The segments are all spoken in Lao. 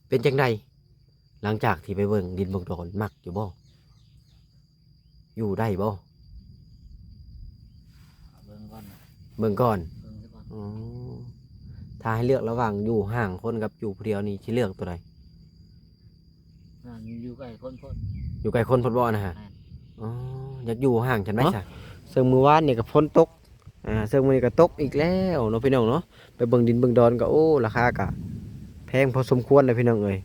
ເປັນຈັ່ງໃດ ຫຼັງຈາກທີ່ໄປເບິ່ງດິນເບິ່ງດອນ ມັກຢູ່ບໍ່? ຢູ່ໄດ້ບໍ່? ເບິ່ງກ່ອນ ເບິ່ງກ່ອນ ເບິ່ງຊະກ່ອນ. ອໍ ຖ້າໃຫ້ເລືອກລະຫວ່າງຢູ່ຫ່າງຄົນກັບຢູ່ຜູ້ດຽວນີ້ ຊິເລືອກຕົວໃດ? ຢູ່ໃກ້ຄົນໂພດ ຢູ່ໃກ້ຄົນໂພດບໍ່ນະ? ແມ່ນ. ອໍ ຢາກຢູ່ຫ່າງຈັ່ງໃດຊະ? ເນາະ ເຊິ່ງມື້ວານນີ້ກໍຝົນຕົກ ອ່າ ເຊິ່ງມື້ນີ້ກໍຕົກອີກແລ້ວເນາະ ພີ່ນ້ອງເນາະ. ໄປເບິ່ງດິນເບິ່ງດອນກໍ ໂອ້ ລາຄາກໍແພງພໍສົມຄວນແຫຼະ ພີ່ນ້ອງເອີຍ.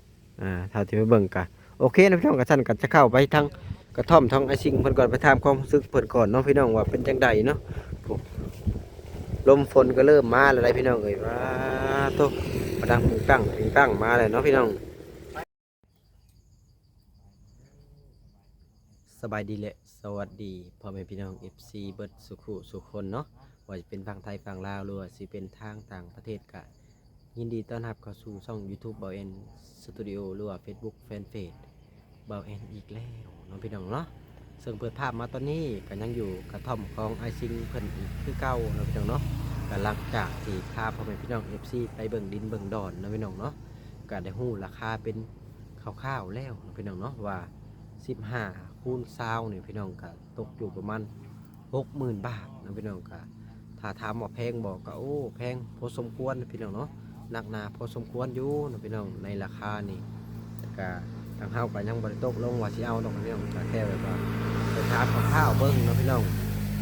ອ່າ ຖ້າທີ່ໄປເບິ່ງກໍໂອເຄເນາະ ພີ່ນ້ອງ. ກໍຊັ້ນກໍຈະເຂົ້າໄປທາງກະທ່ອມຂອງອ້າຍຊິງເພິ່ນກ່ອນ ໄປຖາມຄວາມຮູ້ສຶກເພິ່ນກ່ອນເນາະ ພີ່ນ້ອງ ວ່າເປັນຈັ່ງໃດເນາະ. ໂອ້ ລົມຝົນກໍເລີ່ມມາແລ້ວໄດ໋ ພີ່ນ້ອງເອີຍ. ວ້າໂທ້ ມາດັງປຶງປັງປຶງປັງມາແລ້ວເນາະ ພີ່ນ້ອງ. ສະບາຍດີ ແລະ ສະຫວັດດີພໍ່ແມ່ພີ່ນ້ອງ ເອັຟຊີ ເບິດສູ່ຄູ່ສູ່ຄົນເນາະ, ບໍ່ວ່າຈະເປັນຝັ່ງໄທຝັ່ງລາວ ຫຼືວ່າຊິເປັນທາງຕ່າງປະເທດ ກະຍິນດີຕ້ອນຮັບເຂົ້າສູ່ຊ່ອງຢູທູບ ເບົາແອນ ສະຕູດິໂອ ຫຼືວ່າເຟສບຸກແຟນເພຈ ເບົາແອນ ອີກແລ້ວເນາະ ພີ່ນ້ອງເນາະ. ເຊິ່ງເປີດພາບມາຕອນນີ້ ກະຍັງຢູ່ກະທ່ອມຂອງອ້າຍຊິງເພິ່ນອີກຄືເກົ່າເນາະ ພີ່ນ້ອງເນາະ. ກະຫຼັງຈາກທີ່ພາພໍ່ແມ່ພີ່ນ້ອງ ເອັຟຊີ ໄປເບິ່ງດິນເບິ່ງດອນເນາະ ພີ່ນ້ອງເນາະ, ກະໄດ້ຮູ້ລາຄາເປັນ ຄ່າວໆແລ້ວເນາະ ພີ່ນ້ອງເນາະ ວ່າສິບຫ້າຄູນຊາວນີ້ ພີ່ນ້ອງ ກະຕົກຢູ່ປະມານຫົກໝື່ນບາດເນາະ ພີ່ນ້ອງ. ກະຖ້າຖາມວ່າແພງບໍ່ ກະ ໂອ້ ແພງພໍສົມຄວນ ພີ່ນ້ອງເນາະ, ໜັກໜາພໍສົມຄວນຢູ່ເນາະ ພີ່ນ້ອງ. ໃນລາຄານີ້ ກະທາງເຮົາກະຍັງບໍ່ໄດ້ຕົກລົງວ່າຊິເອົາດອກ ພີ່ນ້ອງ, ກະແຄ່ແບບວ່າໄປຖາມຄ່າວໆເບິ່ງເນາະ ພີ່ນ້ອງ.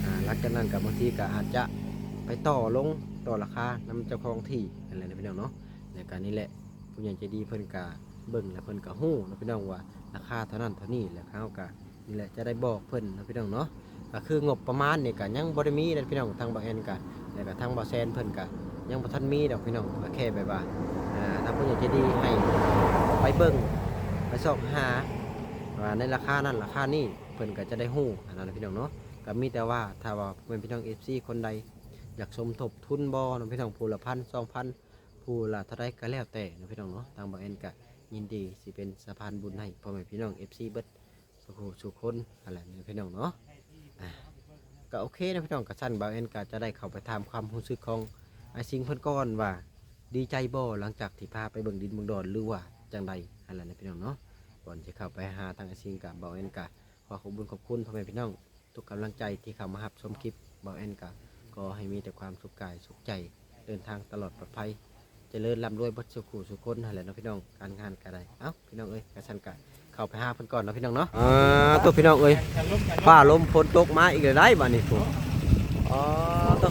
ອ່າ ຫຼັງຈາກນັ້ນກະບາງທີກະອາດຈະໄປຕໍ່ລົງ ຕໍ່ລາຄານຳເຈົ້າຂອງທີ່ນັ້ນແຫຼະເນາະ ພີ່ນ້ອງເນາະ. ແລ້ວກະນີ້ແຫຼະ ຜູ້ໃຫຍ່ໃຈດີເພິ່ນກະເບິ່ງ ແລ້ວເພິ່ນກະຮູ້ເນາະ ພີ່ນ້ອງ ວ່າລາຄາເທົ່ານັ້ນເທົ່ານີ້ ແລ້ວເຮົາກະນີ້ແຫຼະ ຈະໄດ້ບອກເພິ່ນເນາະ ພີ່ນ້ອງເນາະ. ກະຄືງົບປະມານນີ້ກະຍັງບໍ່ໄດ້ມີເດ້ ພີ່ນ້ອງ, ທາງເບົາແອນກະ ແລ້ວກະທາງເບົາແຊນເພິ່ນກະຍັງບໍ່ທັນມີດອກ ພີ່ນ້ອງ. ກະແຄ່ແບບວ່າ ເອີ ທາງຜູ້ໃຫຍ່ໃຈດີໃຫ້ໄປເບິ່ງ ໄປຊອກຫາວ່າໃນລາຄານັ້ນລາຄານີ້ ເພິ່ນກະຈະໄດ້ຮູ້ ອັນນັ້ນນະ ພີ່ນ້ອງເນາະ. ກະມີແຕ່ວ່າ ຖ້າວ່າແມ່ນພີ່ນ້ອງ ເອັຟຊີ ຄົນໃດຢາກສົມທົບທຶນບໍ່ເນາະ ພີ່ນ້ອງ, ຜູ້ລະພັນ ສອງພັນ ຜູ້ລະເທົ່າໃດກໍແລ້ວແຕ່ເນາະ ພີ່ນ້ອງເນາະ, ທາງເບົາແອນກະຍິນດີຊິເປັນສະພານບຸນໃຫ້ພໍ່ແມ່ພີ່ນ້ອງ ເອັຟຊີ ເບິດສູ່ຄູ່ສູ່ຄົນຫັ້ນແຫຼະເນາະ ພີ່ນ້ອງເນາະ. ອ່າ ກໍໂອເຄເນາະ ພີ່ນ້ອງ, ກໍຊັ້ນເບົາແອນກໍຈະໄດ້ເຂົ້າໄປຖາມຄວາມຮູ້ສຶກຂອງອ້າຍຊິງເພິ່ນກ່ອນວ່າ ດີໃຈບໍ່ ຫຼັງຈາກທີ່ພາໄປເບິ່ງດິນເບິ່ງດອນ ຫຼືວ່າຈັ່ງໃດຫັ້ນແຫຼະເນາະ ພີ່ນ້ອງເນາະ. ກ່ອນຈະເຂົ້າໄປຫາທາງອ້າຍຊິງ ກໍເບົາແອນກໍຂໍຂອບບຸນຂອບຄຸນພໍ່ແມ່ພີ່ນ້ອງ ທຸກກຳລັງໃຈທີ່ເຂົ້າມາຮັບຊົມຄລິບ, ເບົາແອນກະຂໍໃຫ້ມີແຕ່ຄວາມສຸກກາຍສຸກໃຈ, ເດີນທາງຕະຫຼອດປອດໄພ, ຈະເລີນລ່ຳລວຍເບິດສູ່ຄູ່ສູ່ຄົນຫັ້ນແຫຼະເນາະ ພີ່ນ້ອງ, ການງານກະໄດ້. ເອົ້າ ພີ່ນ້ອງເອີຍ, ກະຊັ້ນກະເຂົ້າໄປຫາເພິ່ນກ່ອນເນາະ ພີ່ນ້ອງເນາະ. ອ່າ ໂທ້ ພີ່ນ້ອງເອີຍ, ຟ້າລົມຝົນຕົກມາອີກແລ້ວໄດ໋ບາດນີ້. ອໍ ໂທ້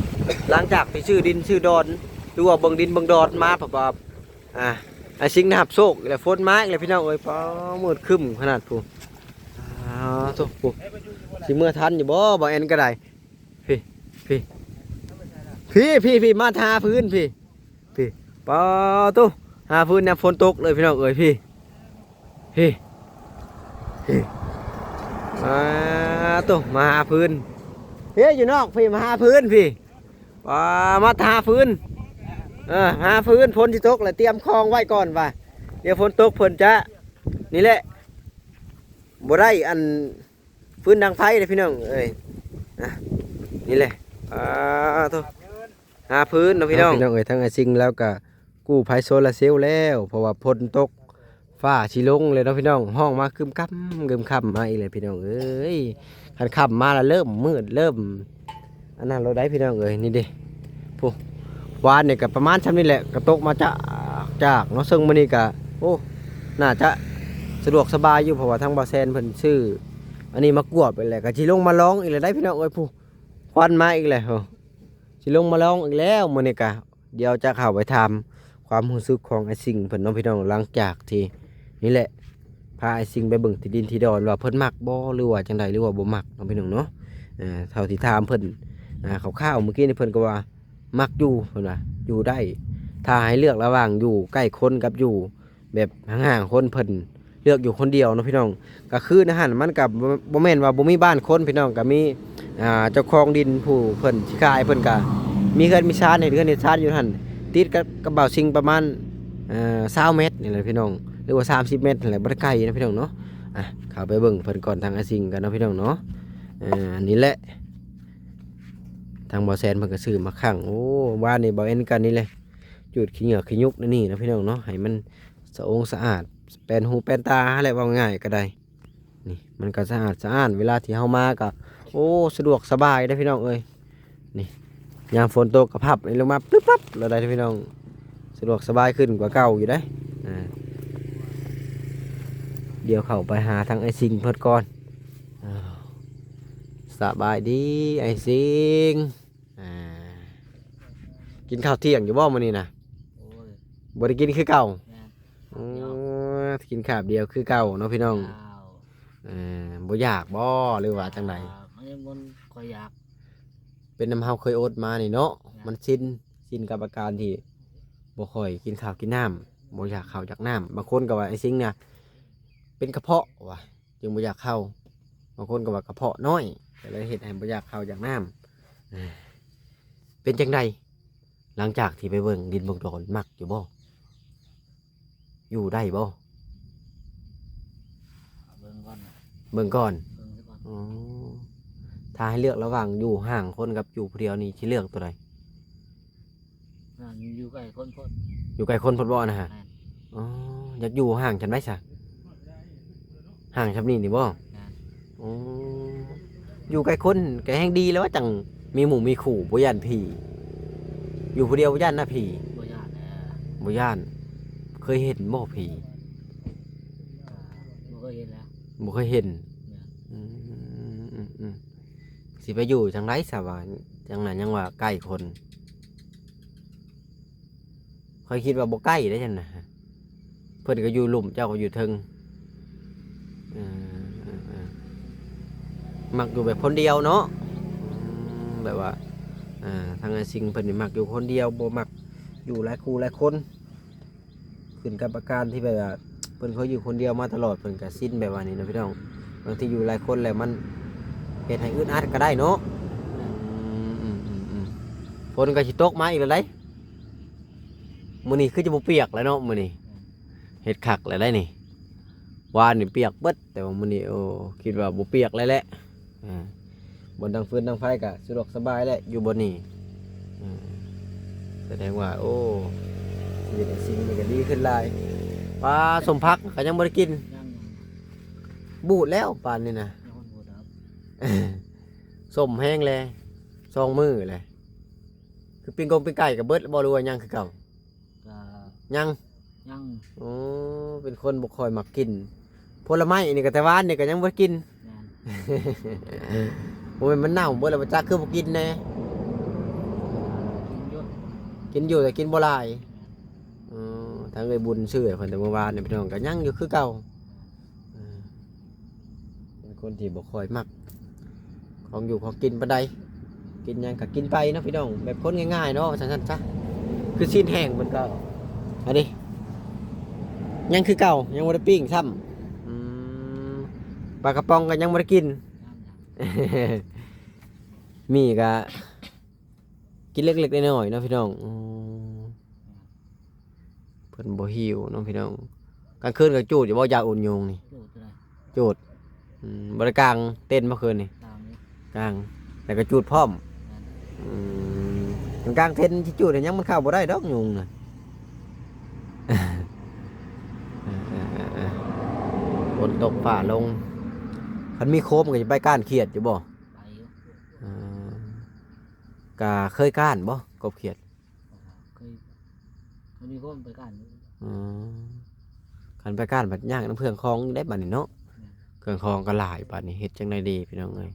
ຫຼັງຈາກທີ່ຊື້ດິນຊື້ດອນ ຫຼືວ່າເບິ່ງດິນເບິ່ງດອນມາ ເພາະວ່າ ອ່າ ອ້າຍຊິງໄດ້ຮັບໂຊກອີກແລ້ວ, ຝົນມາອີກແລ້ວ ພີ່ນ້ອງເອີຍ. ປ້າ ມືດຄຶ້ມຂະໜາດພຸ້ນ. ອ້າ ໂທ້ ຜູ້ ຊິເມືອທັນຢູ່ບໍ່ ບ່າວແອນກໍໄດ້? ພີ້ ພີ້ ພີ້ ພີ້ ພີ້ ມາຫາຟືນ ພີ້ ພີ້. ປ້າ ໂທ້ ຫາຟືນຍາມຝົນຕົກເລີຍ ພີ່ນ້ອງເອີຍ. ພີ້ ພີ້ ພີ້. ອ້າ ໂທ້ ມາຫາຟືນ ພີ້ ຢູ່ນອກ ພີ້ ມາຫາຟືນ ພີ້. ປ້າ ມາຫາຟືນ ເອີ ຫາຟືນ, ຝົນຊິຕົກແລ້ວ ຕຽມຂອງໄວ້ກ່ອນວ່າ ດຽວຝົນຕົກເພິ່ນຈະ ນີ້ແຫຼະ ບໍ່ໄດ້ອັນ ຟືນດັງໄຟເດ້ ພີ່ນ້ອງເອີຍ. ອ່ະ ນີ້ແຫຼະ ອ່າ ໂທ້ ຫາຟືນເນາະ ພີ່ນ້ອງ ພີ່ນ້ອງເອີຍ. ທາງອ້າຍຊິງລາວກະກູ້ໄຟໂຊລາເຊວແລ້ວ ເພາະວ່າຝົນຕົກ ຟ້າຊິລົງແລ້ວເນາະ ພີ່ນ້ອງ, ຮ້ອງມາກຶມກຳກຶມກຳມາອີກແລ້ວ ພີ່ນ້ອງເອີຍ. ຄັນຄ່ຳມາແລ້ວເລີ່ມມືດ ເລີ່ມອັນນັ້ນໂລດໄດ໋ ພີ່ນ້ອງເອີຍ. ນີ້ເດ້ ຜູ້ ວານນີ້ກໍປະມານຊ່ຳນີ້ແຫຼະ ກໍຕົກມາຈາກ ຈາກເນາະ, ເຊິ່ງມື້ນີ້ກໍ ໂອ້ ໜ້າຈະສະດວກສະບາຍຢູ່ ເພາະວ່າທາງບ່າວແຊນເພິ່ນຊື້ອັນນີ້ມາກວບໄປແລ້ວ ກໍຊິລົງມາລອງອີກແລ້ວໄດ໋ ພີ່ນ້ອງເອີຍ. ຜູ້ ຄວັນມາອີກແລ້ວ ຊິລົງມາລອງອີກແລ້ວ ມື້ນີ້ກະ ດຽວຈະເຂົ້າໄປຖາມຄວາມຮູ້ສຶກຂອງອ້າຍຊິງເພິ່ນເນາະ ພີ່ນ້ອງ, ຫຼັງຈາກທີ່ ນີ້ແຫຼະ ພາອ້າຍຊິງໄປເບິ່ງທີ່ດິນທີ່ດອນວ່າເພິ່ນມັກບໍ່ ຫຼືວ່າຈັ່ງໃດ ຫຼືວ່າບໍ່ມັກເນາະ ພີ່ນ້ອງເນາະ. ເອີ ເທົ່າທີ່ຖາມເພິ່ນ ອ່າ ຄ່າວໆ ມື້ກີ້ນີ້ ເພິ່ນກໍວ່າມັກຢູ່ ເພິ່ນວ່າຢູ່ໄດ້, ຖ້າໃຫ້ເລືອກລະຫວ່າງຢູ່ໃກ້ຄົນກັບຢູ່ ແບບຫ່າງໆຄົນ ເພິ່ນເລືອກຢູ່ຄົນດຽວເນາະ ພີ່ນ້ອງ. ກໍຄືໃນຫັ້ນມັນກໍບໍ່ ບໍ່ແມ່ນວ່າບໍ່ມີບ້ານຄົນ ພີ່ນ້ອງ, ກໍມີ ອ່າ ເຈົ້າຂອງດິນຜູ້ເພິ່ນຊິຂາຍ ເພິ່ນກໍມີເຮືອນມີຊານ ເຮັດເຮືອນເຮັດຊານຢູ່ຫັ້ນ ຕິດກັບ ກັບບ່າວຊິງປະມານ ເອີ ຊາວແມັດນີ້ແຫຼະ ພີ່ນ້ອງ, ຫຼືວ່າສາມສິບແມັດຫັ້ນແຫຼະ, ບໍ່ໄດ້ໄກເນາະ ພີ່ນ້ອງເນາະ. ອ່ະ ເຂົ້າໄປເບິ່ງເພິ່ນກ່ອນ ທາງອ້າຍຊິງກ່ອນເນາະ ພີ່ນ້ອງເນາະ. ເອີ ອັນນີ້ແຫຼະ ທາງບ່າວແຊນເພິ່ນກໍຊື້ມາຄັ້ງ. ໂອ້ ວານນີ້ບ່າວແອນກັນນີ້ແຫຼະ ຈູດຂີ້ເຫຍື້ອຂີ້ຍຸກໃນນີ້ເນາະ ພີ່ນ້ອງເນາະ, ໃຫ້ມັນ ສະອົງສະອາດ ແປນຫູແປນຕາຫັ້ນແຫຼະ ເວົ້າງ່າຍກໍໄດ້. ນີ້ມັນກໍສະອາດສະອ້ານ ເວລາທີ່ເຮົາມາກໍ ໂອ້ ສະດວກສະບາຍເດ້ພີ່ນ້ອງເອີຍ. ນີ້ຍາມຝົນຕົກກໍພັບນີ້ລົງມາປຶບປັບໂລດໄດ໋ພີ່ນ້ອງ ສະດວກສະບາຍຂຶ້ນກວ່າເກົ່າຢູ່ເດ້. ອ່າ ດຽວເຂົ້າໄປຫາທາງອ້າຍສິງເພິ່ນກ່ອນ. ອ້າວ ສະບາຍດີອ້າຍສິງ. ອ່າ ກິນເຂົ້າທ່ຽງຢູ່ບໍ່ມື້ນີ້ນະ? ໂອ້ຍ ບໍ່ໄດ້ກິນຄືເກົ່າ. ແມ່ນ ໂອ້ ກິນຄາບດຽວຄືເກົ່າເນາະພີ່ນ້ອງ. ເຈົ້າ ເອີ ບໍ່ຢາກບໍ່ ຫຼືວ່າຈັ່ງໃດ? ອ່າ ມັນຍັງບໍ່ຄ່ອຍຢາກ ເປັນນຳເຮົາເຄີຍອົດມານີ້ເນາະ. ແມ່ນ ມັນຊິນ ຊິນກັບອາການທີ່ບໍ່ຄ່ອຍກິນເຂົ້າກິນນ້ຳ ບໍ່ຢາກເຂົ້າຢາກນ້ຳ. ບາງຄົນກໍວ່າໄອ້ສິງນະເປັນກະເພາະວ່າ ຈຶ່ງບໍ່ຢາກເຂົ້າ. ບາງຄົນກໍວ່າກະເພາະນ້ອຍ ກໍເລີຍເຮັດໃຫ້ບໍ່ຢາກເຂົ້າຢາກນ້ຳ. ເປັນຈັ່ງໃດ ຫຼັງຈາກທີ່ໄປເບິ່ງດິນເບິ່ງດອນ ມັກຢູ່ບໍ່? ຢູ່ໄດ້ບໍ່? ເບິ່ງກ່ອນ ເບິ່ງກ່ອນ ເບິ່ງຊະກ່ອນ. ອໍ ຖ້າໃຫ້ເລືອກລະຫວ່າງຢູ່ຮ່າງຄົນກັບຢູ່ຜູ້ດຽວນີ້ ຊິເລືອກໂຕໃດ? ອ່າ ຢູ່ໃກ້ຄົນໂພດ ຢູ່ໃກ້ຄົນໂພດບໍ່ນະ? ແມ່ນ ອໍ ຢາກຢູ່ຫ່າງສ່ຳໃດຊະ? ຫ່າງສ່ຳນີ້ນີ້ບໍ່? ແມ່ນ ອໍ ຢູ່ໃກ້ຄົນກໍແຮ່ງດີແລ້ວ ວ່າຈັ່ງມີໝູ່ມີຄູ່ ບໍ່ຢ້ານຜີ. ຢູ່ຜູ້ດຽວບໍ່ຢ້ານນະຜີ? ບໍ່ຢ້ານແຫຼະ ບໍ່ຢ້ານ. ເຄີຍເຫັນບໍ່ຜີ? ບໍ່ເຄີຍເຫັນແຫຼະ ບໍ່ເຄີຍເຫັນ. ແມ່ນ ອືມ ອືມ ອືມ ຊິໄປຢູ່ຈັ່ງໃດຊະວ່າ ຈັ່ງນັ້ນຍັງວ່າໃກ້ຄົນ. ຂ້ອຍຄິດວ່າບໍ່ໃກ້ເດ້ຊັ້ນນະ ເພິ່ນກໍຢູ່ລຸ່ມ ເຈົ້າກໍຢູ່ເທິງ. ເອີ ເອີ ເອີ ມັກຢູ່ແບບຄົນດຽວເນາະ. ອືມ ແບບວ່າ ອ່າ ທາງອ້າຍສິງເພິ່ນນີ້ມັກຢູ່ຄົນດຽວ ບໍ່ມັກຢູ່ຫຼາຍຄູ່ຫຼາຍຄົນ. ຂຶ້ນກັບອາການທີ່ແບບວ່າເພິ່ນເຄີຍຢູ່ຄົນດຽວມາຕະຫຼອດ ເພິ່ນກະຊິນແບບວ່ານີ້ເນາະພີ່ນ້ອງ. ບາງທີຢູ່ຫຼາຍຄົນແລ້ວມັນເຮັດໃຫ້ອຶດອັດກໍໄດ້ເນາະ. ອືມ ອືມ ອືມ ອືມ ຝົນກໍຊິຕົກມາອີກແລ້ວໃດ໋. ມື້ນີ້ຄືຈະບໍ່ປຽກແລ້ວເນາະ ມື້ນີ້ເຮັດຄັກແລ້ວໃດ໋ນີ້. ວານນີ້ປຽກເບິດ ແຕ່ວ່າມື້ນີ້ ໂອ້ ຄິດວ່າບໍ່ປຽກແລ້ວແຫຼະ. ອ່າ ບ່ອນດັງຟືນດັງໄຟກໍສະດວກສະບາຍແຫຼະ ຢູ່ບ່ອນນີ້. ອ່າ ສະແດງວ່າ ໂອ້ ຊີວິດໄອ້ສິງນີ້ກໍດີຂຶ້ນຫຼາຍ. ປາ ສົ້ມຜັກກໍຍັງບໍ່ໄດ້ກິນ. ຍັງ ບູດແລ້ວປານນີ້ນະ. ຍັງບໍ່ບູດດອກ. ສົ້ມແຮງແລະ ສອງມື້ແລະ. ຄືປີ້ງກົງປີ້ງໄກ່ກໍເບິດແລ້ວບໍ່ ຫຼືວ່າຍັງຄືເກົ່າ? ກໍຍັງ ຍັງ. ອໍ ເປັນຄົນບໍ່ຄ່ອຍມັກກິນຜົນລະໄມ້ນີ້ ກໍແຕ່ວານນີ້ກໍຍັງບໍ່ໄດ້ກິນ. ແມ່ນ. ບໍ່ແມ່ນມັນເນົ່າເບິດແລ້ວບໍ່ຈັກ ຄືບໍ່ກິນແດ່? ກິນຢູ່ ກິນຢູ່ແຕ່ກິນບໍ່ຫຼາຍ. ແມ່ນ. ອໍ ທາງເອື້ອຍບຸນຊື້ໃຫ້ເພິ່ນແຕ່ມື້ວານນີ້ ພີ່ນ້ອງ ກໍຍັງຢູ່ຄືເກົ່າ. ເອີ ເປັນຄົນທີ່ບໍ່ຄ່ອຍມັກຂອງຢູ່ຂອງກິນປານໃດ ກິນຫຍັງກໍກິນໄປເນາະພີ່ນ້ອງ ແບບຄົນງ່າຍໆເນາະ ວ່າຊັ້ນຊະ. ຄືຊີ້ນແຫ້ງເພິ່ນກໍ ອັນນີ້ ຍັງຄືເກົ່າ ຍັງບໍ່ໄດ້ປີ້ງຊ້ຳ. ອືມ ປາກະປ໋ອງກໍຍັງບໍ່ໄດ້ກິນ. ມີກໍກິນເລັກໆນ້ອຍໆເນາະພີ່ນ້ອງ. ອືມ ເພິ່ນບໍ່ຫິວເນາະພີ່ນ້ອງ. ກາງຄືນກໍຈູດຢູ່ບໍ່ ຢາອຸ່ນຍຸງນີ້? ຈູດຢູ່ໃດ. ຈູດ. ອືມ ບໍ່ໄດ້ກາງເຕັນບໍ່ຄືນນີ້? ກາງຢູ່. ກາງ ແລ້ວກໍຈູດພ້ອມ. ແມ່ນ. ອືມ ກາງເຕັນຊິຈູດໃຫ້ຫຍັງ ມັນເຂົ້າບໍ່ໄດ້ດອກຍຸງນະ. ເອີໆໆໆ ຝົນຕົກຟ້າລົງ ຄັນມີໂຄມກໍຊິໄປກ້ານຂຽດຢູ່ບໍ່? ໄປຢູ່. ເອີ ກະເຄີຍກ້ານບໍ່ ກົບຂຽດ? ເຄີຍ ເຄີຍມີຄົນໄປກ້ານຢູ່. ອືມ ຄັນໄປກ້ານບັດຍາກນຳເຄື່ອງຂອງໄດ໋ບັດນີ້ເນາະ. ແມ່ນ. ເຄື່ອງຂອງກໍຫຼາຍບັດນີ້ ເຮັດຈັ່ງໃດດີພີ່ນ້ອງເອີຍ?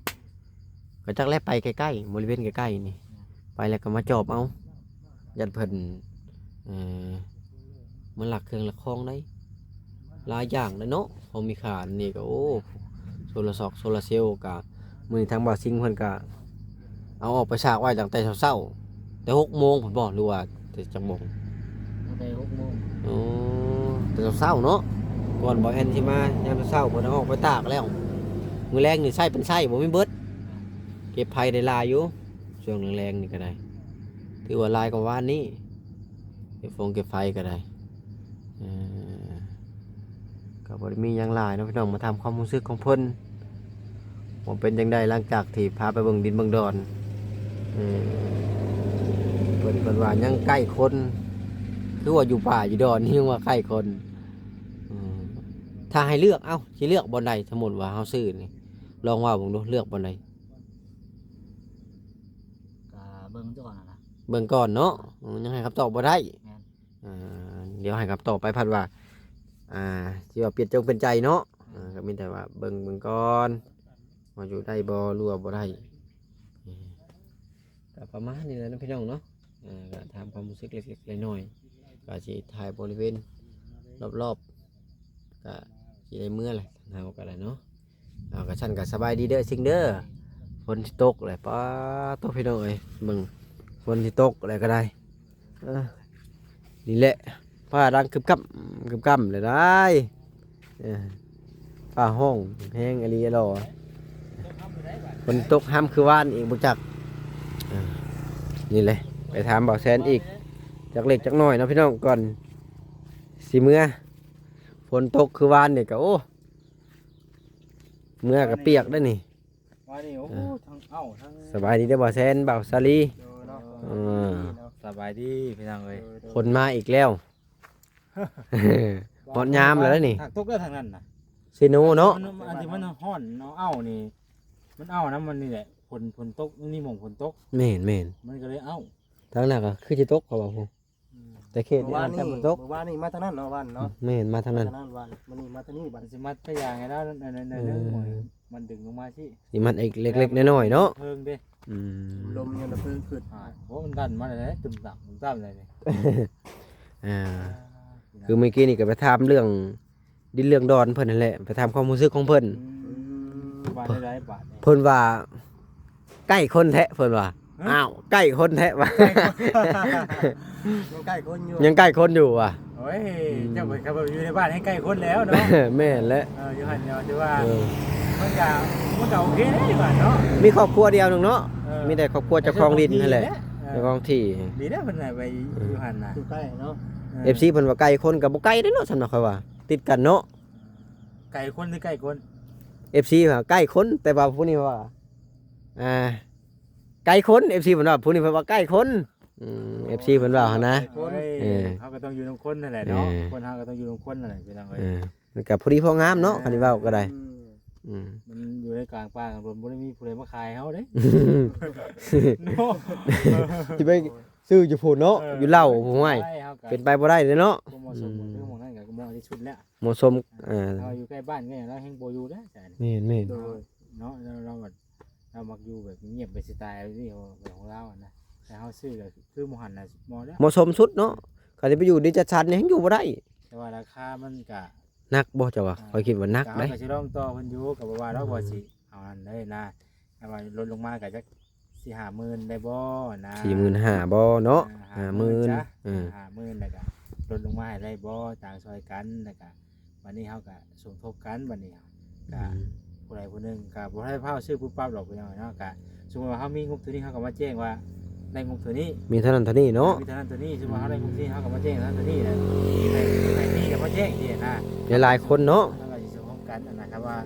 ກໍຈັກແລະ ໄປໃກ້ໆ ບໍລິເວນໃກ້ໆນີ້. ແມ່ນ. ໄປແລ້ວກໍມາຈອບເອົາ ຢ້ານເພິ່ນ ເອີ ມາລັກເຄື່ອງລັກຂອງໄດ໋. ຫຼາຍຢ່າງເດ້ເນາະ ຂອງມີຄ່າອັນນີ້ກໍ ໂອ້ ໂຊລາຊັອກ ໂຊລາເຊວກໍ ມື້ນີ້ທາງບ່າວຊິງເພິ່ນກໍເອົາອອກໄປສາກໄວ້ຕັ້ງແຕ່ເຊົ້າໆ ແຕ່ຫົກໂມງພຸ້ນບໍ່ ຫຼືວ່າແຕ່ຈັກໂມງ? ຕັ້ງແຕ່ຫົກໂມງ. ໂອ້ ແຕ່ເຊົ້າໆເນາະ ກ່ອນບ່າວແອນຊິມາ ຍາມເຊົ້າເພິ່ນເອົາອອກໄປຕາກແລ້ວ. ມື້ແລງນີ້ໃຊ້ເປັນໃຊ້ ບໍ່ມີເບິດ. ເກັບໄຜ່ໄດ້ຫຼາຍຢູ່ ຊ່ວງແລງໆນີ້ກໍໄດ້ ຖືວ່າຫຼາຍກວ່າວານນີ້ ເກັບຟົງເກັບໄຟກໍໄດ້. ເອີ ກໍບໍ່ໄດ້ມີຫຍັງຫຼາຍເນາະພີ່ນ້ອງ ມາຖາມຄວາມຮູ້ສຶກຂອງເພິ່ນ ວ່າເປັນຈັ່ງໃດ ຫຼັງຈາກທີ່ພາໄປເບິ່ງດິນເບິ່ງດອນ. ເອີ ເພິ່ນ ເພິ່ນວ່າຍັງໃກ້ຄົນ ຄືວ່າຢູ່ປ່າຢູ່ດອນນີ້ຍັງວ່າໃກ້ຄົນ. ຖ້າໃຫ້ເລືອກ ເອົ້າ ຊິເລືອກບ່ອນໃດ? ສົມມຸດວ່າເຮົາຊື້ນີ້ ລອງເວົ້າເບິ່ງດູ ເລືອກບ່ອນໃດ? ກໍເບິ່ງກ່ອນນະ ເບິ່ງກ່ອນເນາະ. ອືມ ຍັງໃຫ້ຄຳຕອບບໍ່ໄດ້. ແມ່ນ. ອ່າ ດຽວໃຫ້ຄຳຕອບໄປ ພັດວ່າ ອ່າ ຊິວ່າປ່ຽນຈົງປ່ຽນໃຈເນາະ. ແມ່ນ. ອ່າ ກໍມີແຕ່ວ່າເບິ່ງ ເບິ່ງກ່ອນ ວ່າຢູ່ໄດ້ບໍ່ ຫຼືວ່າບໍ່ໄດ້. ກໍປະມານນີ້ແຫຼະເນາະ ພີ່ນ້ອງເນາະ. ເອີ ກໍຖາມຄວາມຮູ້ສຶກເລັກໆນ້ອຍໆ ກໍຊິຖ່າຍບໍລິເວນລອບໆ ກໍຊິໄດ້ເມືອແຫຼະ ເຮົາກໍໄດ້ເນາະ. ເອົາ ກໍຊັ້ນກໍສະບາຍດີເດີຊິງເດີ. ຝົນຊິຕົກແຫຼະ ປາໂຕ ພີ່ນ້ອງເອີຍ ເບິ່ງ ຝົນຊິຕົກແລ້ວກໍໄດ້. ເອີ ນີ້ແຫຼະ ຟ້າດັງກຶບກັບກຶບກັບແລ້ວໄດ໋. ເອີ ຟ້າຮ້ອງແຮງອີ່ຫຼີຫຼໍ. ຝົນຕົກຫ້ຳຄືວານອີກບໍ່ຈັກ. ເອີ ນີ້ແຫຼະ ໄປຖາມບ່າວແຊນອີກຈັກເລັກຈັກນ້ອຍເນາະ ພີ່ນ້ອງ ກ່ອນຊິເມືອ. ຝົນຕົກຄືວານນີ້ກໍ ໂອ້ ເມືອກໍປຽກໄດ໋ນີ້. ວ່ານີ້ ໂອ້ ເອີ ທັງເອົ້າທັງ ສະບາຍດີເດີ ບ່າວແຊນ ບ່າວສາລີ. ເອີ ເນາະ ເອີ ສະບາຍດີພີ່ນ້ອງເອີຍ. ເອີ ຝົນມາອີກແລ້ວ ຮອດຍາມແລ້ວນີ້. ຖ້າຕົກແລ້ວທາງນັ້ນນະ ເຊໂນເນາະ. ມັນ ອັນທີ່ມັນຮ້ອນເອົານີ້ ມັນເອົານຳມັນນີ້ແຫຼະ. ຝົນ ຝົນຕົກ ມັນມີໝ່ອງຝົນຕົກ. ແມ່ນໆ ມັນກໍເລີຍເອົາ. ທາງນັ້ນກໍຄືຊິຕົກ ເຂົາວ່າພຸ້ນ. ອືມ ແຕ່ເຂດນີ້ ເມື່ອວານນີ້ ອາດຈະບໍ່ຕົກ ເມື່ອວານນີ້ມາທາງນັ້ນເນາະ ວັນເນາະ. ແມ່ນ ມາທາງນັ້ນ ມາທາງນັ້ນວັນ ມື້ນີ້ມາທາງນີ້ບັດ. ຊິມັດພະຍາງໃຫ້ລາວໜ້ອຍໜຶ່ງ ເອີ ມັນດຶງລົງມາຊີ້ ຊິມັດເລັກໆນ້ອຍໆເນາະ. ເພິ່ງເດ້ ອືມ ລົມຍັງລະເພິ່ງຂຶ້ນ. ໂອ້ ມັນດັນມາແລ້ວ ຕຶມຕຳຕຶມຕຳແລ້ວນີ້. ອ່າ ຄືມື້ກີ້ນີ້ກໍໄປຖາມເລື່ອງ ດິນເລື່ອງດອນເພິ່ນຫັ້ນແຫຼະ ໄປຖາມຄວາມຮູ້ສຶກຂອງເພິ່ນ. ອືມ ວ່າແນວໃດບາດນີ້? ເພິ່ນວ່າ ໃກ້ຄົນແທ້ ເພິ່ນວ່າ. ຮະ? ອ້າວ ໃກ້ຄົນແທ້ວ່າ. ໃກ້ຄົນ ຍັງໃກ້ຄົນຢູ່ ຍັງໃກ້ຄົນຢູ່ວ່າ. ໂອ້ຍ ອືມ ເຈົ້າໄປຂັບລົດຢູ່ໃນບ້ານໃຫ້ໃກ້ຄົນແລ້ວເນາະ. ແມ່ນແຫຼະ ເອີ ຢູ່ຫັ້ນກໍຖືວ່າ ເອີ ມັນກໍ ມັນກໍໂອເຄເດ້ຢູ່ບ້ານເນາະ ມີຄອບຄົວດຽວໜຶ່ງເນາະ. ເອີ ມີແຕ່ຄອບຄົວເຈົ້າຂອງດິນຫັ້ນແຫຼະ ເຈົ້າຂອງທີ່. ດີແລ້ວເພິ່ນໄປ ເອີ ຢູ່ຫັ້ນນະ ຢູ່ໃກ້ເນາະ. ເອີ ເອັຟຊີ ເພິ່ນວ່າໃກ້ຄົນກໍບໍ່ໃກ້ເດ້ເນາະ ສຳລັບຂ້ອຍວ່າ ຕິດກັນເນາະ. ໃກ້ຄົນຫຼືໃກ້ຄົນ? ເອັຟຊີວ່າໃກ້ຄົນ ແຕ່ວ່າຜູ້ນີ້ວ່າ ອ່າ ໄກຄົນ ເອັຟຊີ ເພິ່ນວ່າ ຜູ້ນີ້ເພິ່ນວ່າໃກ້ຄົນ. ອືມ ເອັຟຊີ ເພິ່ນວ່າຫັ້ນນະ. ໂອ້ຍ ເອີ ເຮົາກໍຕ້ອງຢູ່ນຳຄົນນັ້ນແຫຼະເນາະ. ເອີ ຄົນເຮົາກໍຕ້ອງຢູ່ນຳຄົນນັ້ນແຫຼະ ພີ່ນ້ອງເອີຍ. ເອີ ມັນກໍພໍດີພໍງາມເນາະ ເອີ ຄັນຊິເວົ້າກໍໄດ້. ອືມ ອືມ ມັນຢູ່ໃນກາງປ່າກາງດົງ ບໍ່ໄດ້ມີຜູ້ໃດມາຂາຍເຮົາເດ້ເນາະ. ຊິໄປຊື້ຢູ່ພຸ້ນເນາະ. ເອີ ຢູ່ເຫຼົ່າ ໂອ້ຍ ເປັນໄປບໍ່ໄດ້ເດ້ເນາະ. ບໍ່ເໝາະສົມ ອືມ ຄືໝ່ອງນັ້ນກໍເໝາະທີ່ສຸດແລ້ວ ເໝາະສົມ. ເອີ ເຮົາຢູ່ໃກ້ບ້ານກໍແຮງບໍ່ຢູ່ເດ້. ແມ່ນໆ ໂດຍ ເນາະ ແລ້ວເຮົາ ລາວມັກຢູ່ແບບງຽບ ແບບສະໄຕລ໌ນີ້ຂອງລາວຫັ້ນນະ. ແຕ່ເຮົາຊື້ກໍຄືໝ່ອງຫັ້ນນະ ເໝາະແລ້ວ ເໝາະສົມສຸດເນາະ. ຄັນຊິໄປຢູ່ດິນຈັດສັນນີ້ແຮງຢູ່ບໍ່ໄດ້. ແຕ່ວ່າລາຄາມັນກະໜັກບໍ່ ເຈົ້າວ່າ? ເອີ ຂ້ອຍຄິດວ່າໜັກເດ້. ກໍເຮົາກໍຊິລອງຕໍ່ເພິ່ນຢູ່ ກໍບໍ່ວ່າດອກ ອືມ ວ່າຊິເອົາອັນໃດນະ. ແຕ່ວ່າລົດລົງມາກໍຈັກສີ່ຫ້າໝື່ນໄດ້ບໍ່ນະ? ສີ່ໝື່ນຫ້າບໍ່ເນາະ? ເອີ ຫ້າໝື່ນ ຫ້າໝື່ນຈ້ະ. ເອີ ຫ້າໝື່ນ ແລ້ວກໍລົດລົງມາໃຫ້ໄດ້ບໍ່? ຕ່າງຊ່ອຍກັນ ແລ້ວກໍ ບັດນີ້ເຮົາກະສົມທົບກັນ ບັດນີ້ ອືມ ກະຜູ້ໃດຜູ້ໜຶ່ງກະບໍ່ໄດ້ພ້າວຊື້ປຸບປັບດອກ ພີ່ນ້ອງເນາະ. ກະສົມມຸດວ່າເຮົາມີງົບເທົ່ານີ້ ເຮົາກໍມາແຈ້ງວ່າໄດ້ງົບເທົ່ານີ້ ມີເທົ່ານັ້ນເທົ່ານີ້ເນາະ. ມີເທົ່ານັ້ນເທົ່ານີ້ ສົມມຸດວ່າເຮົາໄດ້ງົບເທົ່ານີ້ ເຮົາກໍມາແຈ້ງເທົ່ານັ້ນເທົ່ານີ້ແຫຼະ. ມີໃຜ ມີໃຜມີກໍມາແຈ້ງຊີ້ນະ. ຫຼາຍໆຄົນເນາະ ເຮົາກໍຊິສົມທົບກັນນະ. ຄັນວ່າ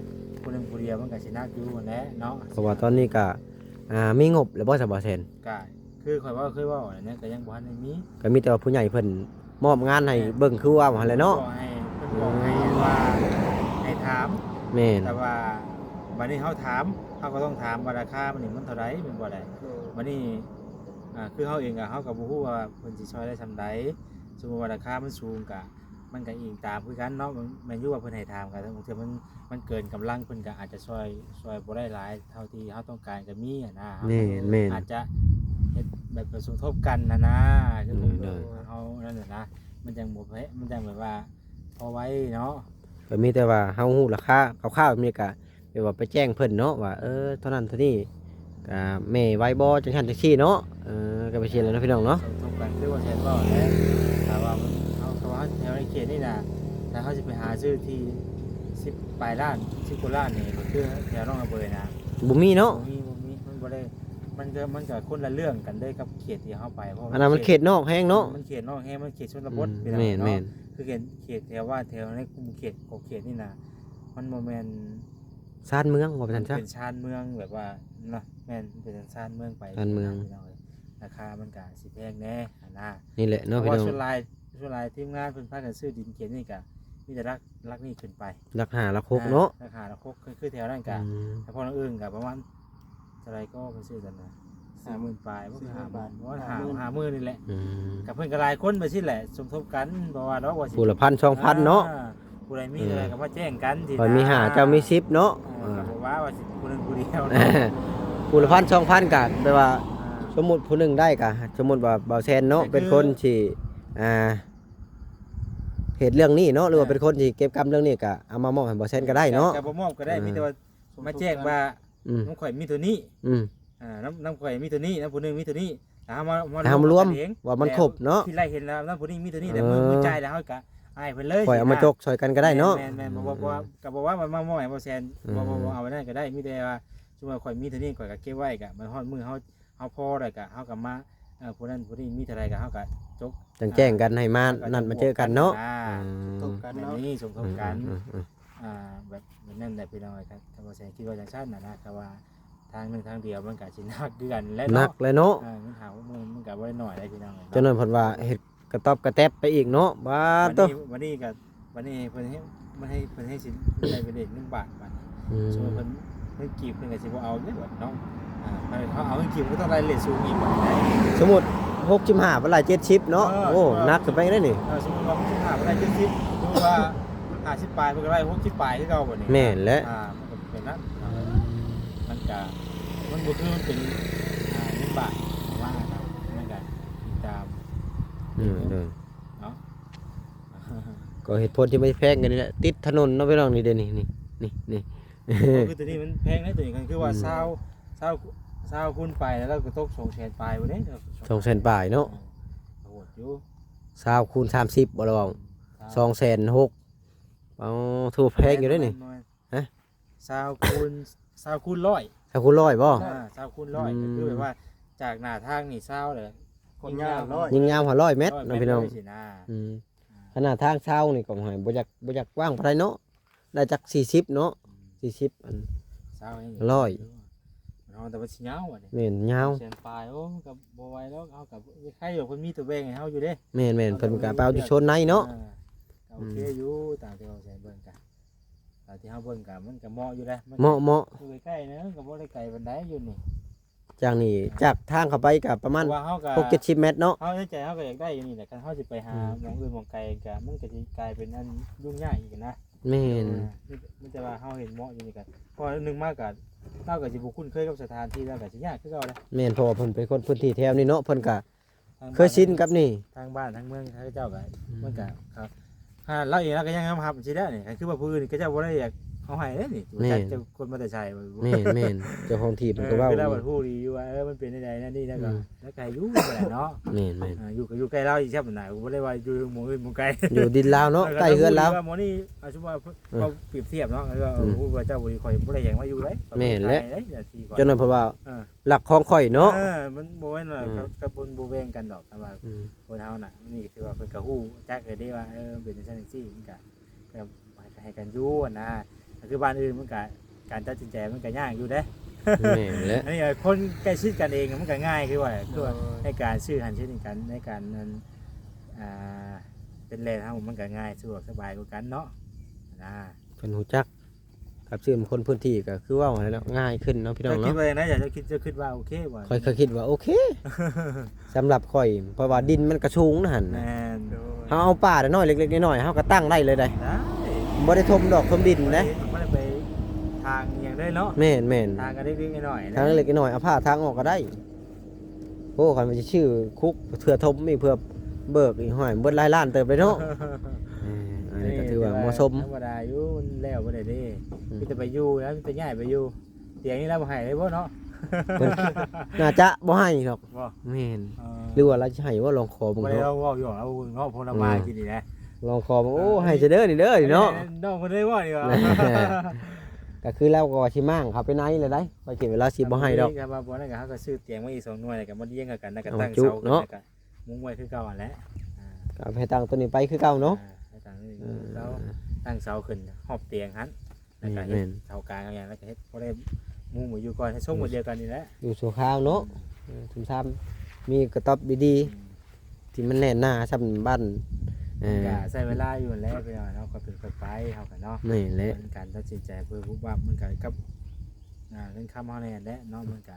ຜູ້ໜຶ່ງຜູ້ດຽວມັນກໍຊິໜັກຢູ່ຫັ້ນແຫຼະເນາະ. ເພາະວ່າຕອນນີ້ກະ ອ່າ ມີງົບແລ້ວບໍ່ຊະ ບ່າວແຊນ? ກະຄືຂ້ອຍເວົ້າ ເຄີຍເວົ້ານັ້ນ ກະຍັງບໍ່ທັນໄດ້ມີ. ກະມີແຕ່ວ່າຜູ້ໃຫຍ່ເພິ່ນມອບງານໃຫ້ ແມ່ນ ເບິ່ງຄືເວົ້າຫັ້ນແຫຼະເນາະ. ເພິ່ນບອກໃຫ້ ເພິ່ນບອກໃຫ້ ອືມ ວ່າໃຫ້ຖາມ. ແມ່ນ ແຕ່ວ່າບັດນີ້ເຮົາຖາມ ເຮົາກໍຕ້ອງຖາມວ່າລາຄາມັນນີ້ມັນເທົ່າໃດ ແມ່ນບໍ່ລະ? ໂດຍ ບັດນີ້ ອ່າ ຄືເຮົາເອງກະ ເຮົາກໍບໍ່ຮູ້ວ່າເພິ່ນຊິຊ່ອຍໄດ້ສ່ຳໃດ. ສົມມຸດວ່າລາຄາມັນສູງກະ ມັນກໍອີງຕາມຄືກັນເນາະ. ແມ່ນ ແມ່ນຢູ່ວ່າເພິ່ນໃຫ້ຖາມກໍ ບາງເທື່ອມັນ ມັນເກີນກຳລັງ ເພິ່ນກໍອາດຈະຊ່ອຍ ຊ່ອຍບໍ່ໄດ້ຫຼາຍເທົ່າທີ່ເຮົາຕ້ອງການກໍມີຫັ້ນນະ. ແມ່ນໆ ເຮົາອາດຈະເຮັດແບບສົມທົບກັນຫັ້ນນະ. ຄື ໂດຍ ເຮົານັ້ນນະ ມັນຈັ່ງບໍ່ແພ ມັນຈັ່ງແບບວ່າພໍໄວເນາະ. ກໍມີແຕ່ວ່າເຮົາຮູ້ລາຄາຄ່າວໆ ແບບນີ້ກໍ ແບບວ່າໄປແຈ້ງເພິ່ນເນາະວ່າ ເອີ ເທົ່ານັ້ນເທົ່ານີ້ ກະແມ່ໄວບໍ່ ຈັ່ງຊັ້ນຈັ່ງຊີ້ເນາະ. ເອີ ກໍໄປຊີ້ແລ້ວເນາະ ພີ່ນ້ອງເນາະ. ສົມທົບກັນຄືວ່າແຊນເວົ້າແຫຼະ ຖ້າວ່າມັນ ເຮົາ ເພາະວ່າເຮົາແຖວໃນເຂດນີ້ນະ ຖ້າເຮົາຊິໄປຫາຊື້ທີ່ສິບປາຍລ້ານ ສິບກວ່າລ້ານນີ້ ກໍຄືແຖວໜອງອາເບີນະ ບໍ່ມີເນາະ. ບໍ່ມີ ບໍ່ມີ ມັນບໍ່ໄດ້ ມັນກໍ ມັນກໍຄົນລະເລື່ອງກັນເລີຍກັບເຂດທີ່ເຮົາໄປ. ເພາະວ່າ ອັນນັ້ນມັນເຂດນອກແຮງເນາະ. ມັນເຂດນອກແຮງ ມັນເຂດຊົນນະບົດ ອືມ ພີ່ນ້ອງເນາະ. ແມ່ນໆ ຄືເຂດ ເຂດແຖວວ່າແຖວໃນກຸ່ມເຂດຂອບເຂດນີ້ນະ ມັນບໍ່ແມ່ນ ຊານເມືອງ ວ່າໄປຊັ້ນຊະ. ເປັນຊານເມືອງແບບວ່າເນາະ ແມ່ນ ເປັນຊານເມືອງໄປ ຊານເມືອງ ພີ່ນ້ອງເອີຍ. ລາຄາມັນກະຊິແພງແດ່ຫັ້ນນະ. ນີ້ແຫຼະເນາະ ເພາະວ່າ ພີ່ນ້ອງ ສ່ວນຫຼາຍ ສ່ວນຫຼາຍທີມງານເພິ່ນພາກັນຊື້ດິນເຂດນີ້ກະ ມີແຕ່ຫຼັກ ຫຼັກນີ້ຂຶ້ນໄປ ຫຼັກຫ້າຫຼັກຫົກເນາະ ອ່າ ຫຼັກຫ້າຫຼັກຫົກ ຄື ຄືແຖວນັ້ນກະ ອືມ ສະເພາະຫຼັກອື່ນກະປະມານເທົ່າໃດກໍເພິ່ນຊື້ກັນນະ ສີ່ໝື່ນປາຍບໍ່ ສີ່ໝື່ນປາຍ ຫ້າໝື່ນ ຫ້າໝື່ນນີ້ແຫຼະ ອືມ ກະເພິ່ນກະຫຼາຍຄົນໄປຊີ້ແຫຼະ ສົມທົບກັນ ບໍ່ວ່າດອກວ່າຊິ ຜູ້ລະພັນສອງພັນເນາະ ອ່າ ຜູ້ໃດມີ ອືມ ເທົ່າໃດກໍມາແຈ້ງກັນຊີ້ ຂ້ອຍມີຫ້າ ນະ ເຈົ້າມີສິບເນາະ ເອີ ອ່າ ກໍບໍ່ວ່າວ່າຊິຜູ້ໜຶ່ງຜູ້ດຽວ ຜູ້ລະພັນສອງພັນກະແບບວ່າ ອ່າ ສົມມຸດຜູ້ໜຶ່ງໄດ້ກະ ສົມມຸດວ່າບ່າວແຊນເນາະ ກໍຄື ເປັນຄົນທີ່ ອ່າ ເຮັດເລື່ອງນີ້ເນາະ ຫຼືວ່າ ອ່າ ເປັນຄົນທີ່ເກັບກຳເລື່ອງນີ້ ກະເອົາມາມອບໃຫ້ບ່າວແຊນກໍໄດ້ເນາະ ກະ ກະບໍ່ມອບກໍໄດ້ ອ່າ ມີແຕ່ວ່າ ສົມທົບກັນ ມາແຈ້ງວ່າ ອືມ ນຳຂ້ອຍມີໂຕນີ້ ອືມ ອ່າ ນຳ ນຳຂ້ອຍມີໂຕນີ້ ນຳຜູ້ໜຶ່ງມີໂຕນີ້ ແລ້ວເຮົາມາ ມາ ເຮົາມາລວມ ລວມກັນເອງ ວ່າມັນຄົບເນາະ ທີ່ໄລ່ເຫັນແລ້ວນຳຜູ້ນີ້ມີໂຕນີ້ ແລ້ວ ເອີ ມື້ ມື້ຈ່າຍແລ້ວເຮົາກະໃຫ້ເພິ່ນເລີຍ ຂ້ອຍເອົາມາ ຊີ້ນະ ຈົກຊ່ອຍກັນກໍໄດ້ເນາະ ແມ່ນໆ ບໍ່ ບໍ່ ອືມ ບໍ່ ກະບໍ່ວ່າມາ ມາມອບໃຫ້ບ່າວແຊນ ອືມ ບໍ່ ບໍ່ ບໍ່ເອົາອັນນັ້ນກໍໄດ້ ມີແຕ່ວ່າ ສົມມຸດວ່າຂ້ອຍມີເທົ່ານີ້ ຂ້ອຍກໍເກັບໄວ້ ກະມາຮອດມື້ເຮົາ ເຮົາພໍແລ້ວກະເຮົາກໍມາ ເອີ ຜູ້ນັ້ນຜູ້ນີ້ມີເທົ່າໃດກໍເຮົາກໍຈົກ ຈັ່ງແຈ້ງກັນໃຫ້ມາ ອ່າ ນັດມາເຈີກັນເນາະ ອ່າ ອືມ ສົມທົບກັນເນາະ ແບບນີ້ສົມທົບກັນ ອືມໆໆໆ ອ່າ ແບບ ແບບນັ້ນແຫຼະພີ່ນ້ອງເອີຍ ຄັນ ຄັນວ່າແຊນຄິດວ່າຈັ່ງຊັ້ນນະນະ ຄັນວ່າທາງໜຶ່ງທາງດຽວມັນກໍຊິໜັກຄືກັນແຫຼະເນາະ ໜັກແຫຼະເນາະ ເອີ ເງິນຫ້າຫົກໝື່ນມັນກໍບໍ່ໄດ້ໜ້ອຍເດ້ພີ່ນ້ອງເອີຍເນາະ ຈັ່ງນັ້ນເພິ່ນວ່າເຮັດ ກະຕອບກະແຕບໄປອີກເນາະ ບາດໂຕ ບັດນີ້ ບັດນີ້ກະ ບັດນີ້ເພິ່ນໃຫ້ ມັນໃຫ້ ເພິ່ນໃຫ້ຊິໄດ້ເປັນເດດໜຶ່ງບາດ ບາດນີ້ ອືມ ສົມມຸດເພິ່ນ ເງິນກີບເພິ່ນກະຊິບໍ່ເອົາເດ້ບັດເນາະ ອ່າ ຄັນເຮົາເອົາເງິນກີບກໍຕ້ອງໄດ້ເລດສູງອີກບັດນີ້ ສົມມຸດຫົກສິບຫ້າ ເພິ່ນໄດ້ເຈັດສິບເນາະ ເອີ ໂອ້ ໜັກຂຶ້ນໄປໄດ້ນີ້ ເອີ ສົມມຸດວ່າຫົກສິບຫ້າ ເພິ່ນໄດ້ເຈັດສິບ ຖືວ່າຫ້າສິບປາຍ ເພິ່ນກໍໄດ້ຫົກສິບປາຍຄືເກົ່າບັດນີ້ ແມ່ນແຫຼະ ອ່າ ມັນກໍເປັນນັ້ນ ມັນກະ ມັນບໍ່ຄືມັນເປັນ ອ່າ ເງິນບາດ ປະມານນັ້ນນະ ມັນກະຕິດຕາມ ເອີ ໂດຍ ເນາະ ກໍເຫດຜົນທີ່ມັນແພງກັນນີ້ແຫຼະ ຕິດຖະໜົນເນາະພີ່ນ້ອງ ນີ້ເດ້ ນີ້ ນີ້ ນີ້ ນີ້ ກໍຄືໂຕນີ້ມັນແພງເດ້ ໂຕນີ້ກໍຄືວ່າ ອືມ ຊາວ ຊາວ ຊາວຄູນໄປແລ້ວ ລາວກໍຕົກສອງແສນປາຍພຸ້ນເດ້ ສອງແສນປາຍເນາະ ເອີ ກໍໂຫດຢູ່ ຊາວຄູນສາມສິບບໍ່ລະເວົ້າ ອືມ ສອງແສນຫົກ ອໍ ຖືວ່າແພງຢູ່ເດ້ນີ້ ແມ່ນ ແມ່ນ ຮະ ຊາວຄູນ ຊາວຄູນຮ້ອຍ ຊາວຄູນຮ້ອຍບໍ່ ອ່າ ຊາວຄູນຮ້ອຍ ອືມ ກໍຄືແບບວ່າຈາກໜ້າທາງນີ້ຊາວແຫຼະ ຄວາມຍາວຮ້ອຍ ຍິງຍາວຫ້າຮ້ອຍແມັດເນາະພີ່ນ້ອງ ອືມ ອ່າ ຂະໜາດທາງຊາວນີ້ກໍບໍ່ຢາກ ບໍ່ຢາກກວ້າງປານໃດເນາະ ໄດ້ຈັກສີ່ສິບເນາະ ອືມ ສີ່ສິບ ອັນ ຊາວນີ້ຮ້ອຍ ເຮົາແຕ່ວ່າຊິຍາວບັດນີ້ ແມ່ນຍາວ ແສນປາຍ ໂອ້ ກໍບໍ່ໄຫວດອກ ເຮົາກໍໃຄຢູ່ ເພິ່ນມີຕົວແບ່ງໃຫ້ເຮົາຢູ່ເດ້ ແມ່ນໆ ເພິ່ນກໍໄປເອົາຢູ່ໂຊນໃນເນາະ ອ່າ ກໍໂອເຄຢູ່ ອືມ ຕາມທີ່ເຮົາເບິ່ງກັນ ຕາມທີ່ເຮົາເບິ່ງກໍມັນກໍເໝາະຢູ່ເດ້ ມັນ ເໝາະ ເໝາະ ຢູ່ໃກ້ໆນະ ກໍບໍ່ໄດ້ໄກປານໃດຢູ່ນີ້ ຈາກນີ້ ອ່າ ຈາກທາງເຂົ້າໄປກໍປະມານ ເພາະວ່າເຮົາກໍ ຫົກເຈັດສິບແມັດເນາະ ເຮົາໃນໃຈເຮົາກໍຢາກໄດ້ຢູ່ນີ້ແຫຼະ ຄັນເຮົາຊິໄປຫາ ອືມ ໝ່ອງອື່ນໝ່ອງໄກກໍມັນກໍຊິກາຍເປັນອັນຫຍຸ້ງຍາກອີກນະ ແມ່ນ ເອີ ມີ ມີແຕ່ວ່າເຮົາເຫັນເໝາະຢູ່ນີ້ກໍ ເພາະວ່າໜຶ່ງມາກໍ ລາວກໍຊິບໍ່ຄຸ້ນເຄີຍກັບສະຖານທີ່ ລາວກໍຊິຍາກຄືເກົ່າແຫຼະ ແມ່ນ ເພາະວ່າເພິ່ນເປັນຄົນພື້ນທີ່ແຖວນີ້ເນາະ ເພິ່ນກໍ ທາງ ເຄີຍຊິນກັບນີ້ ທາງບ້ານທາງເມືອງເຂົາເຈົ້າກໍ ອືມ ມັນກໍ ເຂົາ ຫາ ລາວເອງລາວກໍຍັງຍອມຮັບຊີ້ແຫຼະນີ້ ຄືວ່າຜູ້ອື່ນເຂົາເຈົ້າບໍ່ໄດ້ຢາກເອົາໃຫ້ເດ້ນີ້ ແມ່ນ ຈັກຄົນມາແຕ່ໃສ ແມ່ນໆ ເຈົ້າຂອງທີ່ເພິ່ນກໍເວົ້າ ເອີ ຄືລາວເວົ້າ ເພິ່ນຮູ້ດີຢູ່ວ່າ ເອີ ມັນເປັນຈັ່ງໃດແນວນີ້ ແລ້ວກໍ ອືມ ແລ້ວກໍໃຫ້ຢູ່ແຫຼະເນາະ ແມ່ນໆ ເອີ ຢູ່ກໍຢູ່ໃກ້ລາວອີກຊ້ຳນະ ບໍ່ໄດ້ວ່າຢູ່ໝ່ອງອື່ນໝ່ອງໄກ ຢູ່ດິນລາວເນາະ ໃກ້ເຮືອນລາວ ເຮົາຮູ້ວ່າໝ່ອງນີ້ ອ່າ ສົມມຸດວ່າ ອືມ ເຮົາປຽບທຽບເນາະ ເຮົາ ອືມ ຮູ້ວ່າເຈົ້າບໍ່ດີ ຂ້ອຍບໍ່ໄດ້ຫຍັງມາຢູ່ເດ້ ແມ່ນແຫຼະ ເຈົ້າໜ້ອຍເພິ່ນວ່າ ເອີ ລັກຂອງຂ້ອຍເນາະ ເອີ ມັນບໍ່ແມ່ນວ່າ ອືມ ກັບ ກັບເພິ່ນບໍ່ແບ່ງກັນດອກ ຄັນວ່າ ອືມ ຄົນເຮົານະ ນີ້ຄືວ່າເພິ່ນກໍຮູ້ຈັກເລີຍເດ້ວ່າ ເອີ ເປັນຈັ່ງຊັ້ນຈັ່ງຊີ້ ມັນກໍ ກໍໃຫ້ກັນຢູ່ຫັ້ນນະ ກໍຄືບ້ານອື່ນມັນກໍ ການຕັດສິນໃຈມັນກໍຍາກຢູ່ເດ້ ແມ່ນແຫຼະ ອັນນີ້ຄົນໃກ້ຊິດກັນເອງມັນກໍງ່າຍ ຄືວ່າ ຄືວ່າ ໂດຍ ໃນການຊື້ຫັນຊື້ນີ້ກັນ ໃນການ ອັນ ອ່າ ເປັນແລນເຮົາ ມັນກໍງ່າຍ ສະດວກສະບາຍກວ່າກັນເນາະ ນະ ເພິ່ນຮູ້ຈັກ ກັບຊື່ຄົນພື້ນທີ່ກໍຄືເວົ້າຫັ້ນແຫຼະເນາະ ງ່າຍຂຶ້ນເນາະພີ່ນ້ອງເນາະ ເຈົ້າຄິດວ່າຈັ່ງໃດ? ເຈົ້າ ເຈົ້າຄິດ ເຈົ້າຄິດວ່າໂອເຄບໍ່? ຂ້ອຍ ຂ້ອຍຄິດວ່າໂອເຄ ສຳລັບຂ້ອຍ ເພາະວ່າດິນມັນກໍສູງນະຫັ້ນນະ ແມ່ນ ໂດຍ ເຮົາເອົາປ່ານ້ອຍໆ ເລັກໆ ນ້ອຍໆ ເຮົາກໍຕັ້ງໄດ້ເລີຍໄດ໋ ໄດ້ ບໍ່ໄດ້ຖົມດອກຖົມດິນເດ້ ບໍ່ໄດ້ ບໍ່ໄດ້ໄປທາງອີ່ຫຍັງເລີຍເນາະ ແມ່ນໆ ທາງກໍເລັກໆ ນ້ອຍໆ ທາງເລັກໆ ນ້ອຍໆ ເອົາຜ້າທາງອອກກໍໄດ້ ໂອ້ ຄັນວ່າຊິຊື້ຄຸກເທື່ອຖົມອີກ ເພື່ອເບີກອີກ ຫ້ອຍ ເບິດຫຼາຍລ້ານເຕີບເລີຍເນາະ ເອີ ອັນນີ້ກໍຖືວ່າເໝາະສົມ ທຳມະດາຢູ່ ມັນແລ້ວບໍ່ໄດ້ເດ້ ອືມ ມີແຕ່ໄປຢູ່ນະ ມີແຕ່ຍ້າຍໄປຢູ່ ຕຽງນີ້ລາວບໍ່ໃຫ້ເລີຍບໍ່ເນາະ ເພິ່ນໜ້າຈະບໍ່ໃຫ້ດອກ ບໍ່ ແມ່ນ ເອີ ຫຼືວ່າລາວຊິໃຫ້ບໍ່ ລອງຂໍເບິ່ງ ບໍ່ໄດ້ ເນາະ ລອງເວົ້າຢູ່ ລາວເວົ້າເນາະ ເພາະລາວມາ ເອີ ກິນນີ້ນະ ລອງຂໍເບິ່ງ ໂອ້ ເອີ ໃຫ້ຊະເດີນີ້ເດີ ນີ້ເນາະ ເອີ ນ້ອງເພິ່ນໄດ້ເວົ້ານີ້ວ່າ ກໍຄືລາວກໍວ່າຊິມ້າງເຂົ້າໄປໃນແລ້ວໄດ໋ ຂ້ອຍຄິດວ່າລາວຊິບໍ່ໃຫ້ດອກ ຄັນວ່າບໍ່ນັ້ນກໍ ເຮົາກໍຊື້ຕຽງມາອີກສອງໜ່ວຍ ແລ້ວກໍມາດຽງເຂົ້າກັນ ແລ້ວກໍຕັ້ງເສົາຂຶ້ນ ເນາະ ແລ້ວກໍມຸງໄວ້ຄືເກົ່າຫັ້ນແຫຼະ ອ່າ ກໍເອົາໃຫ້ຕັ້ງຕົວນີ້ໄປຄືເກົ່າເນາະ ອ່າ ໃຫ້ຕັ້ງນີ້ ເອີ ຄືເກົ່າ ຕັ້ງເສົາຂຶ້ນຮອບຕຽງຫັ້ນ ແລ້ວກໍເຮັດ ແມ່ນໆ ເສົາກາງເອົາຫຍັງ ແລ້ວກໍເຮັດພໍໄດ້ມຸງໄວ້ຢູ່ກ່ອນ ໃຫ້ຊົງ ອືມ ໝົດດຽວກັນນີ້ແຫຼະ ຢູ່ຊົ່ວຄາວເນາະ ອືມ ເອີ ຊຸມຊາມ ມີກະຕ໊ອບດີໆ ອືມ ທີ່ມັນແໜ້ນໜາສ່ຳບ້ານ ເອີ ມັນກະໃຊ້ເວລາຢູ່ຫັ້ນແຫຼະພີ່ນ້ອງເນາະ ຄ່ອຍເປັນຄ່ອຍໄປ ເຮົາກະເນາະ ແມ່ນແຫຼະ ມັນການຕັດສິນໃຈເພື່ອວຸບວັບ ມັນກະກັບ ອ່າ ເງິນຄຳເຮົາແດ່ແຫຼະເນາະ ມັນກະ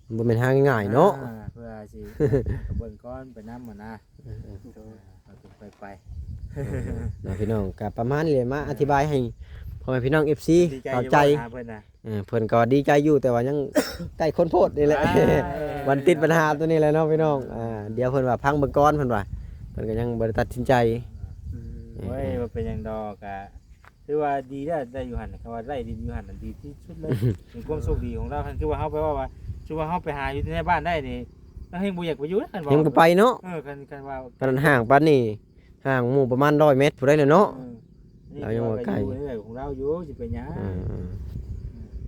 ມັນບໍ່ແມ່ນຫາງ່າຍໆເນາະ ອ່າ ເພື່ອຊິ ກະເບິ່ງກ່ອນໄປນຳຫັ້ນນະ ເອີໆ ເອີ ເຮົາເປັນໄປໄປ ເອີ ເນາະພີ່ນ້ອງ ກະປະມານນີ້ແຫຼະ ມາອະທິບາຍໃຫ້ພໍ່ແມ່ພີ່ນ້ອງ ເອັຟຊີ ດີໃຈ ເຂົ້າໃຈ ຢູ່ບໍ່ຫາເພິ່ນນະ ເອີ ເພິ່ນກໍດີໃຈຢູ່ ແຕ່ວ່າຍັງໃກ້ຄົນໂພດນີ້ແຫຼະ ອ່າ ມັນຕິດບັນຫາໂຕນີ້ແຫຼະເນາະພີ່ນ້ອງ ອ່າ ດຽວເພິ່ນວ່າຟັງເບິ່ງກ່ອນ ເພິ່ນວ່າ ເພິ່ນກໍຍັງບໍ່ໄດ້ຕັດສິນໃຈ ອືມ ເອີ ໂອ້ຍ ບໍ່ເປັນຫຍັງດອກ ກະ ຖືວ່າດີແລ້ວ ໄດ້ຢູ່ຫັ້ນ ຄຳວ່າໄດ້ດິນຢູ່ຫັ້ນນະ ດີທີ່ສຸດເລີຍ ເປັນຄວາມໂຊກດີຂອງລາວ ຄັນຄືວ່າເຮົາໄປເວົ້າວ່າ ສົມມຸດວ່າເຮົາໄປຫາຢູ່ໃນບ້ານໄດ້ນີ້ ລາວແຮງບໍ່ຢາກໄປຢູ່ເດ້ ຄັນເວົ້າ ແຮງບໍ່ໄປເນາະ ເອີ ຄັນ ຄັນວ່າ ຂະໜາດຫ່າງປານນີ້ ຫ່າງໝູ່ປະມານຮ້ອຍແມັດພຸ້ນໃດ໋ເນາະ ເອີ ອັນນີ້ ລາວຍັງວ່າໄກ ກໍວ່າຢູ່ເນາະ ຂອງລາວຢູ່ ຊິໄປຫຍັງ ເອີ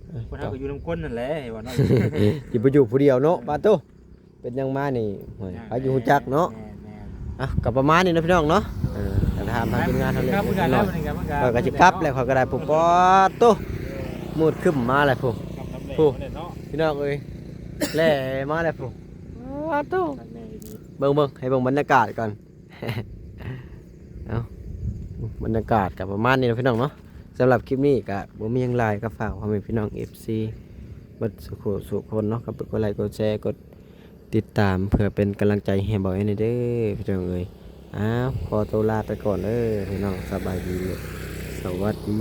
ເອີ ເອີ ຄົນເຮົາກໍຢູ່ນຳຄົນນັ້ນແຫຼະ ວ່າເນາະ ຊິໄປຢູ່ຜູ້ດຽວເນາະ ເອີ ປາໂຕ ເປັນຫຍັງມານີ້ ໂອ້ຍ ໃຜຢູ່ຮູ້ຈັກເນາະ ແມ່ນໆ ອ່ະ ກໍປະມານນີ້ເນາະພີ່ນ້ອງເນາະ ເອີ ກະຖາມທາງທີມງານເຮົາເລີຍ ຂ້ອຍກໍຊິກັບແລ້ວ ຂ້ອຍກໍໄດ້ ພຸ້ນ ປາດໂຕ ມືດຄຶ້ມມາແລ້ວພຸ້ນ ພຸ້ນ ພີ່ນ້ອງເອີຍ ແລ່ມາແລ້ວພຸ້ນ ປາດໂຕ ເບິ່ງໆ ໃຫ້ເບິ່ງບັນຍາກາດກ່ອນ ເອົ້າ ບັນຍາກາດກໍປະມານນີ້ເນາະພີ່ນ້ອງເນາະ ສຳລັບຄລິບນີ້ກໍບໍ່ມີຫຍັງຫຼາຍ ກໍຝາກພໍ່ແມ່ພີ່ນ້ອງ ເອັຟຊີ ເບິດສູ່ຜູ້ສູ່ຄົນເນາະ ກໍກົດໄລກົດແຊ ກົດ ຕິດຕາມເພື່ອເປັນກຳລັງໃຈໃຫ້ບ່າວແອນແດ່ເດີ ພີ່ນ້ອງເອີຍ. ອ້າວ ຂໍໂຕລາໄປກ່ອນເດີພີ່ນ້ອງ. ສະບາຍດີ ສະຫວັດດີ.